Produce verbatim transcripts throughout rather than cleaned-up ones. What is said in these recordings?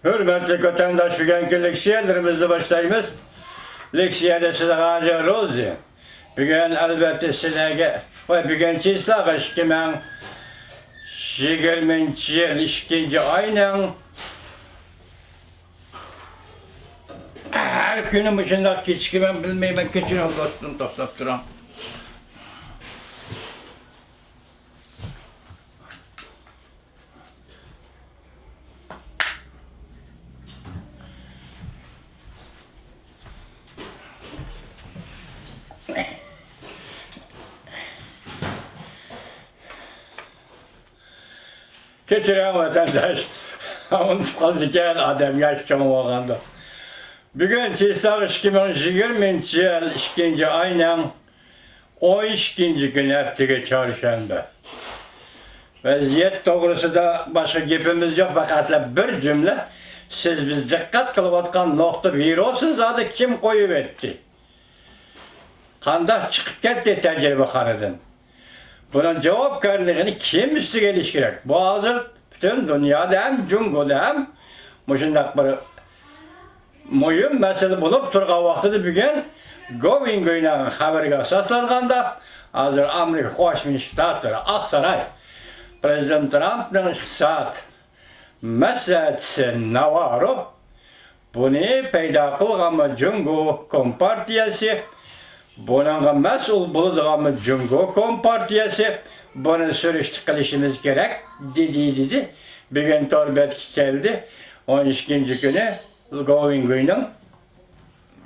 ھۆرمەتلىك ۋەتەنداش، بۈگۈنكى لېكسىيەلىرىمىزنى باشلايمىز. لېكسىيەدە سىزگە ھازىر روزى. بۈگۈن ئەلۋەتتە سىلەرگە ۋە بۈگۈن چىسلاغا ئىككى مىڭ يىگىرمىنچى يىل ئىككىنچى ئاينىڭ ھەر كۈنى مۇشۇنداق كېچىكىمەن، بىلمەيمەن، كەچۈرۈڭ دوستۇم، توختاپ تۇرۇڭ. كەچۈرۈڭ ۋەتەنداش، ئۇنتۇپ قالىدىكەن ئادەم ياش چوڭ بولغاندا. بۈگۈن چىسلاغ ئىككى مىڭ يىگىرمىنچى يىل ئىككىنچى ئاينىڭ ئون ئىككىنچى كۈنى، ھەپتىگە چارشەنبە. ۋەزىيەت توغرىسىدا باشقا گېپىمىز يوق، پەقەتلا بىر جۈملە، سىز بىز دىققەت قىلىۋاتقان نۇقتا ۋىرۇسنى زادى كىم قويۇۋەتتى؟ قانداق چىقىپ كەتتى تەجرىبىخانىدىن؟ بۇنىڭ جاۋابكارلىقىنى كىم ئۈستىگە ئېلىشى كېرەك؟ بۇ ھازىر پۈتۈن دۇنيادا ھەم جۇڭگودا ھەم مۇشۇنداق بىر مۇھىم مەسىلە بولۇپ تۇرغان ۋاقتىدا، بۈگۈن گوۋىنگوينىڭ خەۋىرىگە ئاساسلانغاندا، ھازىر ئامېرىكا قوشما شتاتلىرى ئاقساراي پرېزىدېنت ترامپنىڭ ئىقتىساد مەسلىھەتچىسى ناۋارو بۇنى پەيدا قىلغانمۇ جۇڭگو كومپارتىيەسى، بۇنىڭغا مەسئۇل بولىدىغانمۇ جۇڭگو كومپارتىيەسى، بۇنى سۈرۈشتە قىلىشىمىز كېرەك، دېدى، دېدى. بۈگۈن تور بەتكە كەلدى. ئون ئىككىنچى كۈنى گوۋىنگوينىڭ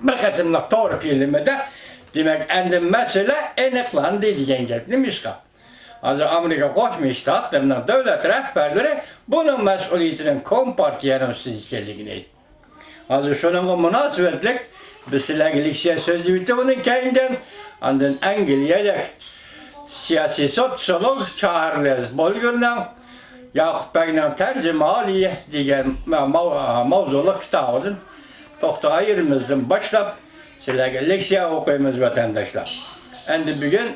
بىر قېتىملىق تور فىلىمىدە، دېمەك، ئەمدى مەسىلە ئېنىقلاندى دېگەن گەپ. نېمىشقا؟ ھازىر ئامېرىكا قوشما شتاتلىرىنىڭ دۆلەت رەھبەرلىرى بۇنىڭ مەسئۇلىيىتىنىڭ كومپارتىيەنىڭ ئۈستىدە ئىكەنلىكىنى ئېيتتى. ھازىر شۇنىڭغا مۇناسىۋەتلىك بىز سىلەرگە لېكسىيە سۆزلىۋېتىپ، ئۇنىڭ كەينىدىن ئاندىن ئەنگلىيەلىك سىياسىي سوتسىيولوگ چارلىز بولگېرنىڭ ياقۇپ بەگنىڭ تەرجىمىھالى دېگەن ماۋ-، ماۋزۇلۇق كىتابىدىن توختىغان يېرىمىزدىن باشلاپ سىلەرگە لېكسىيە ئوقۇيمىز، ۋەتەنداشلار. ئەمدى بۈگۈن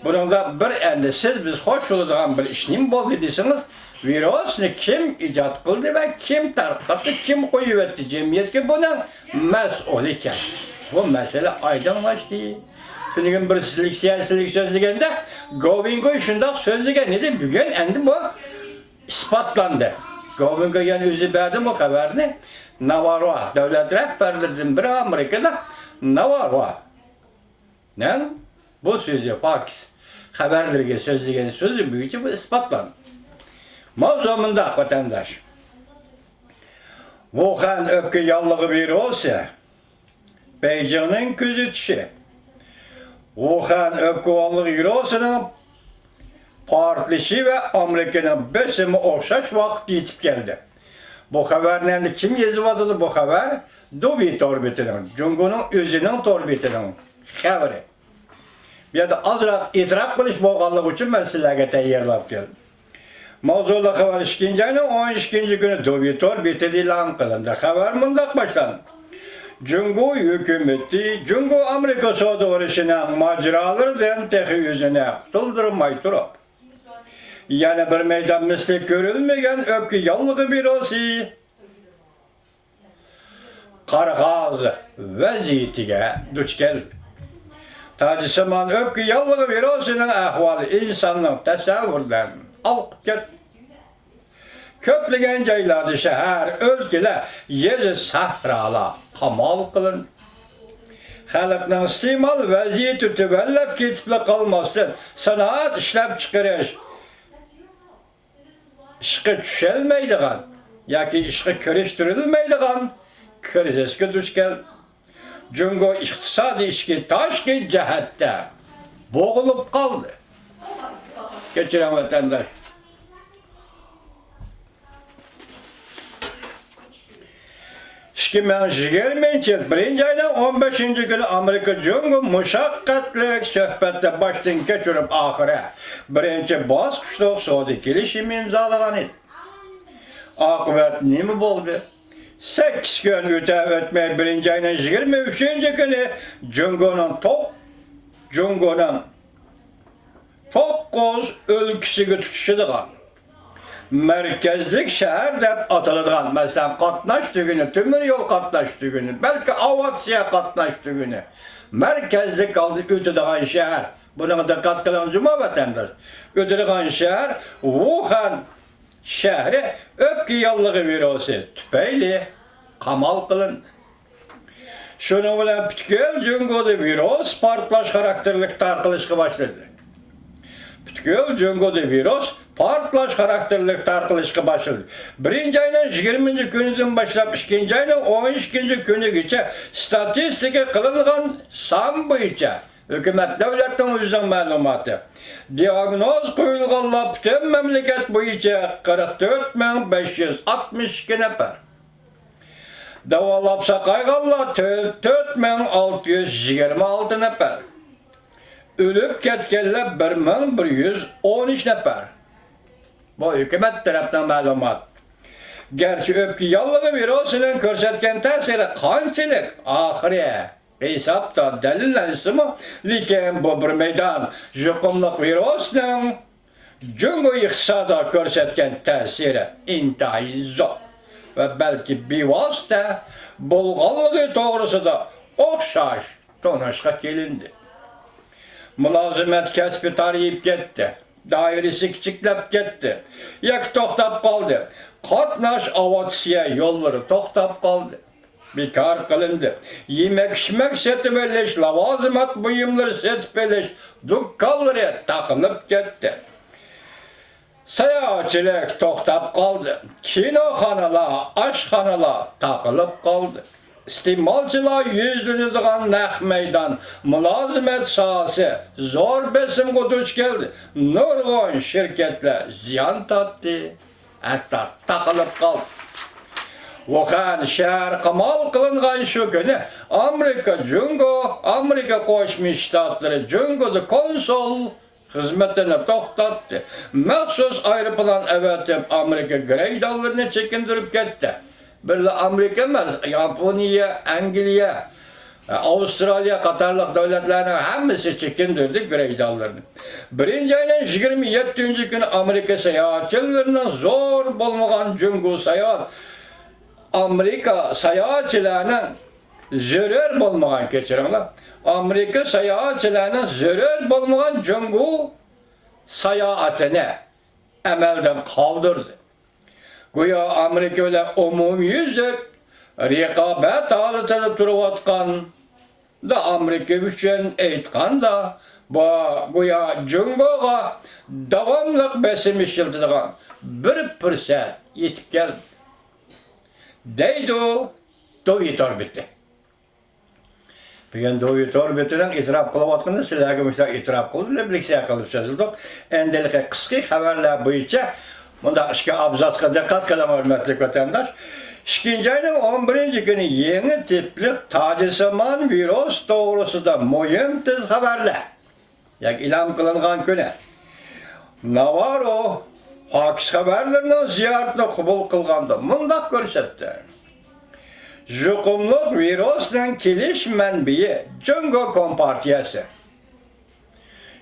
بۇنىڭدا بىر ئەمدى سىز بىز خوش بولىدىغان بىر ئىش نېمە بولدى دېسىڭىز، ۋىرۇسنى كىم ئىجاد قىلدى ۋە كىم تارقاتتى، كىم قويۇۋەتتى جەمئىيەتكە، بۇنىڭ مەسئۇلى كىم؟ بۇ مەسىلە ئايدىڭلاشتى. تۈنۈگۈن بىر لېكسىيە سۆزلىگەندە، گوۋىنگوي شۇنداق سۆزلىگەن ئىدى، بۈگۈن ئەمدى بۇ ئىسپاتلاندى. گوۋىنگوي يەنە ئۆزى بەردىمۇ خەۋەرنى؟ ناۋاروا دۆلەت رەھبەرلىرىدىن بىرى ئامېرىكىدا ناۋاروا نىڭ بۇ سۆزى، پاكىس خەۋەرلىرىگە سۆزلىگەن سۆزى بويىچە بۇ ئىسپاتلاندى. ماۋزۇ مۇنداق، ۋەتەنداش. ۋۇخەن ئۆپكە ياللۇغى ۋىرۇسى، بېيجىڭنىڭ كۆزىتىشى. ۋۇخەن ئۆپكە ياللۇغى ۋىرۇسىنىڭ پارتلىشى ۋە ئامېرىكىنىڭ بېسىمى ئوخشاش ۋاقىتتا يېتىپ كەلدى. بۇ خەۋەرنى ئەمدى كىم يېزىۋاتىدۇ؟ بۇ خەۋەر دۇۋى تور بېتىنىڭ، جۇڭگونىڭ ئۆزىنىڭ تور بېتىنىڭ خەۋىرى. بۇ يەردە ئازراق ئېتىراپ قىلىش بولغانلىقى ئۈچۈن مەن سىلەرگە تەييارلاپ كەلدىم. ماۋزۇلۇق خەۋەر ئىككىنچى ئاينىڭ ئون ئىككىنچى كۈنى دۇۋى تور بېتىدە ئېلان قىلىندى. خەۋەر مۇنداق باشلاندى. جۇڭگو ھۆكۈمىتى جۇڭگو ئامېرىكا سودا ئۇرۇشىنىڭ ماجىرالىرىدىن تېخى ئۆزىنى قۇتۇلدۇرماي تۇرۇپ، يەنە بىر مەيدان مىسلى كۆرۈلمىگەن ئۆپكە ياللۇغى ۋىرۇسى قارىغاز ۋەزىيىتىگە دۇچ كەلدى. تاجسىمان ئۆپكە ياللۇغى ۋىرۇسىنىڭ ئەھۋالى ئىنساننىڭ تەسەۋۋۇرىدىن ھالقىپ كەتتى. كۆپلىگەن جايلاردا شەھەر، ئۆلكىلەر، يېزا، سەھرالار قامال قىلىندى. خەلقنىڭ ئىستېمال ۋەزىيىتى تۆۋەنلەپ كېتىپلا قالماستىن، سانائەت ئىشلەپچىقىرىش ئىشقا چۈشەلمەيدىغان ياكى ئىشقا كىرىشتۈرۈلمەيدىغان كىرىزىسكە دۇچ كەلدى. جۇڭگو ئىقتىسادىي ئىچكى تاشقى جەھەتتە بوغۇلۇپ قالدى. كەچۈرۈڭ، ۋەتەنداش. ئىككى مىڭ يىگىرمىنچى يىل بىرىنچى ئاينىڭ ئون بەشىنچى كۈنى ئامېرىكا جۇڭگو مۇشەققەتلىك سۆھبەتتە باشتىن كەچۈرۈپ ئاخىرى بىرىنچى باسقۇچلۇق سودا كېلىشىمى ئىمزالىغان ئىدى. ئاقىۋەت نېمە بولدى؟ سەككىز كۈن ئۆتە ئۆتمەي، بىرىنچى ئاينىڭ يىگىرمە ئۈچىنچى كۈنى جۇڭگونىڭ توق-، جۇڭگونىڭ توققۇز ئۆلكىسىگە تۇتىشىدىغان مەركەزلىك شەھەر دەپ ئاتىلىدىغان، مەسىلەن، قاتناش تۈگۈنى، تۆمۈر يول قاتناش تۈگۈنى، بەلكى ئاۋىئاتسىيە قاتناش تۈگۈنى، مەركەزلىك ھالدا ئۆتىدىغان شەھەر. بۇنىڭغا دىققەت قىلىڭ، جۇما ۋەتەنداش. ئۆتىدىغان شەھەر ۋۇخەن شەھىرى ئۆپكە ياللۇغى ۋىرۇسى تۈپەيلى قامال قىلىندى. شۇنىڭ بىلەن پۈتكۈل جۇڭگودا ۋىرۇس پارتلاش خاراكتېرلىك تارقىلىشقا باشلىدى. پۈتكۈل جۇڭگودا ۋىرۇس پارتلاش خاراكتېرلىك تارقىلىشقا باشلىدى. بىرىنچى ئاينىڭ يىگىرمىنچى كۈنىدىن باشلاپ ئىككىنچى ئاينىڭ ئون ئىككىنچى كۈنىگىچە ستاتىستىكا قىلىنغان سان بويىچە ھۆكۈمەت دۆلەتنىڭ ئۆزىنىڭ مەلۇماتى. دىئاگنوز قويۇلغانلار پۈتۈن مەملىكەت بويىچە قىرىق تۆت مىڭ بەش يۈز ئاتمىش ئىككى نەپەر. داۋالاپ ساقايغانلار تۆت مىڭ ئالتە يۈز يىگىرمە ئالتە نەپەر. ئۆلۈپ كەتكەنلەر بىر مىڭ بىر يۈز ئون ئۈچ نەپەر. بۇ ھۆكۈمەت تەرەپتىن مەلۇمات. گەرچە ئۆپكە ياللۇغى ۋىرۇسىنىڭ كۆرسەتكەن تەسىرى قانچىلىك ئاخىرى ھېسابتا دەلىللەنسىمۇ، لېكىن بۇ بىر مەيدان يۇقۇملۇق ۋىرۇسنىڭ جۇڭگو ئىقتىسادىغا كۆرسەتكەن تەسىرى ئىنتايىن زور ۋە بەلكى بىۋاسىتە بولغانلىقى توغرىسىدا ئوخشاش تونۇشقا كېلىندى. مۇلازىمەت كەسپى تارىيىپ كەتتى، دائىرىسى كىچىكلەپ كەتتى ياكى توختاپ قالدى. قاتناش ئاۋىئاتسىيە يوللىرى توختاپ قالدى. بىكار قىلىندى. يېمەك-ئىچمەك سېتىۋېلىش، لاۋازىمات بۇيۇملىرى سېتىۋېلىش دۇكانلىرى تاقىلىپ كەتتى. ساياھەتچىلىك توختاپ قالدى. كىنوخانىلار، ئاشخانىلار تاقىلىپ قالدى. ئىستېمالچىلار يۈزلىنىدىغان نەق مەيدان، مۇلازىمەت ساھەسى زور بېسىمغا دۇچ كەلدى. نۇرغۇن شىركەتلەر زىيان تارتتى. ھەتتا تاقىلىپ قالدى. ۋۇخەن شەھەر قامال قىلىنغان شۇ كۈنى ئامېرىكا جۇڭگو، ئامېرىكا قوشما شتاتلىرى جۇڭگودا كونسۇل خىزمىتىنى توختاتتى. مەخسۇس ئايروپىلان ئەۋەتىپ، ئامېرىكا گرەيدانلىرىنى چېكىندۈرۈپ كەتتى. بىرلا ئامېرىكا ئەمەس، ياپونىيە، ئەنگلىيە، ئاۋسترالىيە قاتارلىق دۆلەتلەرنىڭ ھەممىسى چېكىندۈردى گرەيدانلىرىنى. بىرىنچى ئاينىڭ يىگىرمە يەتتىنچى كۈنى ئامېرىكا ساياھەتچىلىرىنىڭ زور بولمىغان جۇڭگو ساياھەت، ئامېرىكا ساياھەتچىلەرنىڭ زۆرۈر بولمىغان، كەچۈرۈڭلار، ئامېرىكا ساياھەتچىلەرنىڭ زۆرۈر بولمىغان جۇڭگو ساياھىتىنى ئەمەلدىن قالدۇردى. گويا ئامېرىكا بىلەن ئومۇميۈزلۈك رىقابەت ھالىتىدە تۇرۇۋاتقاندا، ئامېرىكا ئۈچۈن ئېيتقاندا، بۇ گويا جۇڭگوغا داۋاملىق بېسىم ئىشلىتىدىغان بىر پۇرسەت يېتىپ كەلدى، دەيدۇ دوۋى تور بېتى. بۈگۈن دوۋى تور بېتىنىڭ ئېتىراپ قىلىۋاتقىنىنى سىلەرگە مۇشۇنداق ئېتىراپ قىلىپ، لېكسىيە قىلىپ سۆزلىدۇق. ئەمدىلىكى قىسقا خەۋەرلەر بويىچە مۇنداق ئىككى ئابزاسقا دىققەت قىلىڭ، ھۆرمەتلىك ۋەتەنداش. ئىككىنچى ئاينىڭ ئون بىرىنچى كۈنى يېڭى تىپلىق تاجسىمان ۋىرۇس توغرىسىدا مۇھىم تېز خەۋەرلەر ياكى ئېلان قىلىنغان كۈنى. ناۋارو پاكىس خەۋەرلىرىنىڭ زىيارىتىنى قوبۇل قىلغاندا مۇنداق كۆرسەتتى: يۇقۇملۇق ۋىرۇسنىڭ كېلىش مەنبىيى جۇڭگو كومپارتىيەسى.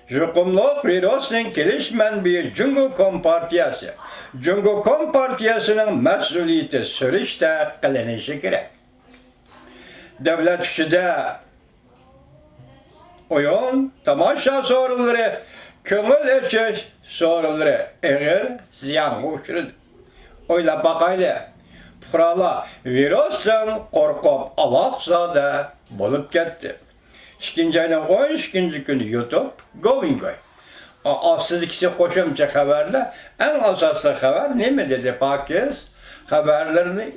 يۇقۇملۇق ۋىرۇسنىڭ كېلىش مەنبىيى جۇڭگو كومپارتىيەسى. جۇڭگو كومپارتىيەسىنىڭ مەسئۇلىيىتى سۈرۈشتە قىلىنىشى كېرەك. دۆلەت ئىچىدە ئويۇن، تاماشا سورۇنلىرى، كۆڭۈل ئېچىش سورۇنلىرى ئېغىر زىيانغا ئۇچرىدى. ئويلاپ باقايلى، پۇقرالار ۋىرۇستىن قورقۇپ ئالاقزادە بولۇپ كەتتى. ئىككىنچى ئاينىڭ ئون ئىككىنچى كۈنى يۇتۇپ، گوۋىڭگوي. ئا-، ئاستىدىكىسى قوشۇمچە خەۋەرلەر. ئەڭ ئاساسلىق خەۋەر نېمە دېدى پاكىس خەۋەرلىرىنى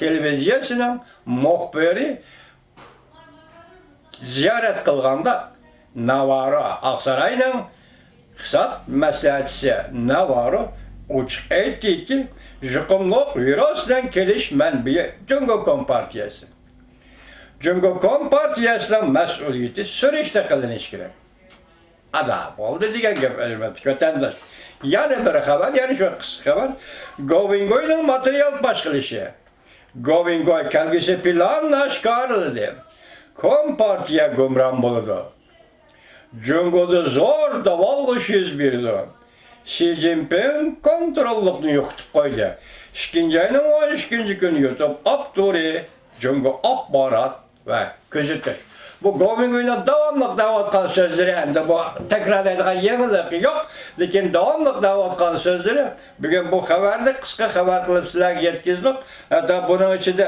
تېلېۋىزىيەسىنىڭ مۇخبىرى زىيارەت قىلغاندا، ناۋارو ئاقساراينىڭ ئىقتىساد مەسلىھەتچىسى ناۋارو ئوچۇق ئېيتتىكى، يۇقۇملۇق ۋىرۇسنىڭ كېلىش مەنبىيى جۇڭگو كومپارتىيەسى. جۇڭگو كومپارتىيەسىنىڭ مەسئۇلىيىتى سۈرۈشتە قىلىنىشى كېرەك. ئادا بولدى دېگەن گەپ، ھۆرمەتلىك ۋەتەنداش. يەنە بىر خەۋەر، يەنە شۇ قىسقا خەۋەر. گوۋىڭگوينىڭ ماتېرىيال پاش قىلىشى. گوۋىڭگوي كەلگۈسى پىلانىنى ئاشكارىلىدى. كومپارتىيە گۇمران بولىدۇ. جۇڭگودا زور داۋالغۇش يۈز بېرىدۇ. شى جىنپىڭ كونتروللۇقنى يوقىتىپ قويدى. ئىككىنچى ئاينىڭ ئون ئىككىنچى كۈنى يۇتۇپ ئاپتورى جۇڭگو ئاخبارات ۋە كۆزىتىش. بۇ گوۋىڭگۇينىڭ داۋاملىق دەۋاتقان سۆزلىرى، ئەمدى بۇ تەكرارلايدىغان يېڭىلىقى يوق، لېكىن داۋاملىق دەۋاتقان سۆزلىرى. بۈگۈن بۇ خەۋەرنى قىسقا خەۋەر قىلىپ سىلەرگە يەتكۈزدۇق. ھەتتا بۇنىڭ ئىچىدە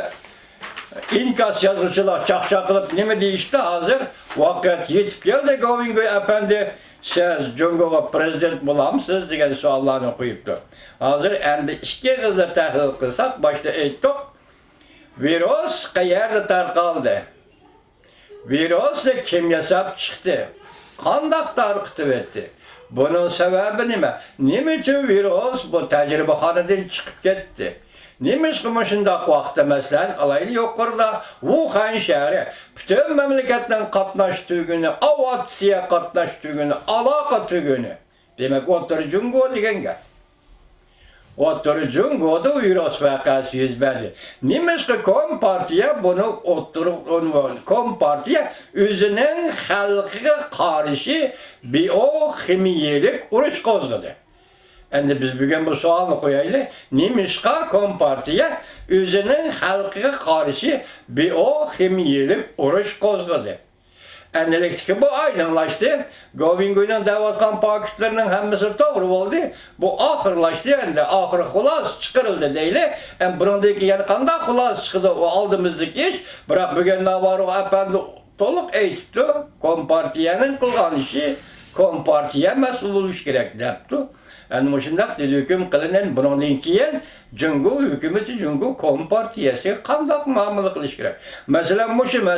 ئىنكاس يازغۇچىلار چاقچاق قىلىپ نېمە دېيىشتى؟ ھازىر ۋاقىت يېتىپ كەلدى، گوۋىڭگۇي ئەپەندى، سىز جۇڭگوغا پرېزىدېنت بولامسىز دېگەن سوئاللارنى قويۇپتۇ. ھازىر ئەمدى ئىككى ئېغىزدا تەھلىل قىلساق، باشتا ئېيتتۇق، ۋىرۇس قەيەردە تارقالدى؟ ۋىرۇسنى كىم ياساپ چىقتى؟ قانداق تارقىتىۋەتتى؟ بۇنىڭ سەۋەبى نېمە؟ نېمە ئۈچۈن ۋىرۇس بۇ تەجرىبىخانىدىن چىقىپ كەتتى؟ نېمىشقا مۇشۇنداق ۋاقىتتا، مەسىلەن، ئالايلى يۇقىرىدا ۋۇخەن شەھىرى، پۈتۈن مەملىكەتنىڭ قاتناش تۈگۈنى، ئاۋىئاتسىيە قاتناش تۈگۈنى، ئالاقە تۈگۈنى. دېمەك، ئوتتۇرا جۇڭگو دېگەن گەپ. ئوتتۇرا جۇڭگودا ۋىرۇس ۋەقەسى يۈز بەردى. نېمىشقا كومپارتىيە بۇنى ئوتتۇرا، كومپارتىيە ئۆزىنىڭ خەلقىگە قارشى بىئوخىمىيەلىك ئۇرۇش قوزغىدى؟ ئەمدى بىز بۈگۈن بۇ سوئالنى قويايلى، نېمىشقا كومپارتىيە ئۆزىنىڭ خەلقىگە قارشى بىئوخىمىيەلىك ئۇرۇش قوزغىدى؟ ئەنىلىكتىكى بۇ ئايدىڭلاشتى. گوۋىڭگۇينىڭ دەۋاتقان پاكىتلىرىنىڭ ھەممىسى توغرا بولدى. بۇ ئاخىرلاشتى، ئەمدى ئاخىرى خۇلاسە چىقىرىلدى دەيلى. ئەمدى بۇنىڭدىن كېيىن يەنە قانداق خۇلاسە چىقىدۇ، ئۇ ئالدىمىزدىكى ئىش. بىراق بۈگۈن ناۋارو ئەپەندى تولۇق ئېيتىپتۇ، كومپارتىيەنىڭ قىلغان ئىشى كومپارتىيە مەسئۇل بولۇشى كېرەك دەپتۇ. ئەنە مۇشۇنداق دېدى ھۆكۈم قىلىنىدۇ. بۇنىڭدىن كېيىن جۇڭگو ھۆكۈمىتى جۇڭگو كومپارتىيەسىگە قانداق مۇئامىلە قىلىش كېرەك؟ مەسىلەن، مۇشۇ مەسىلە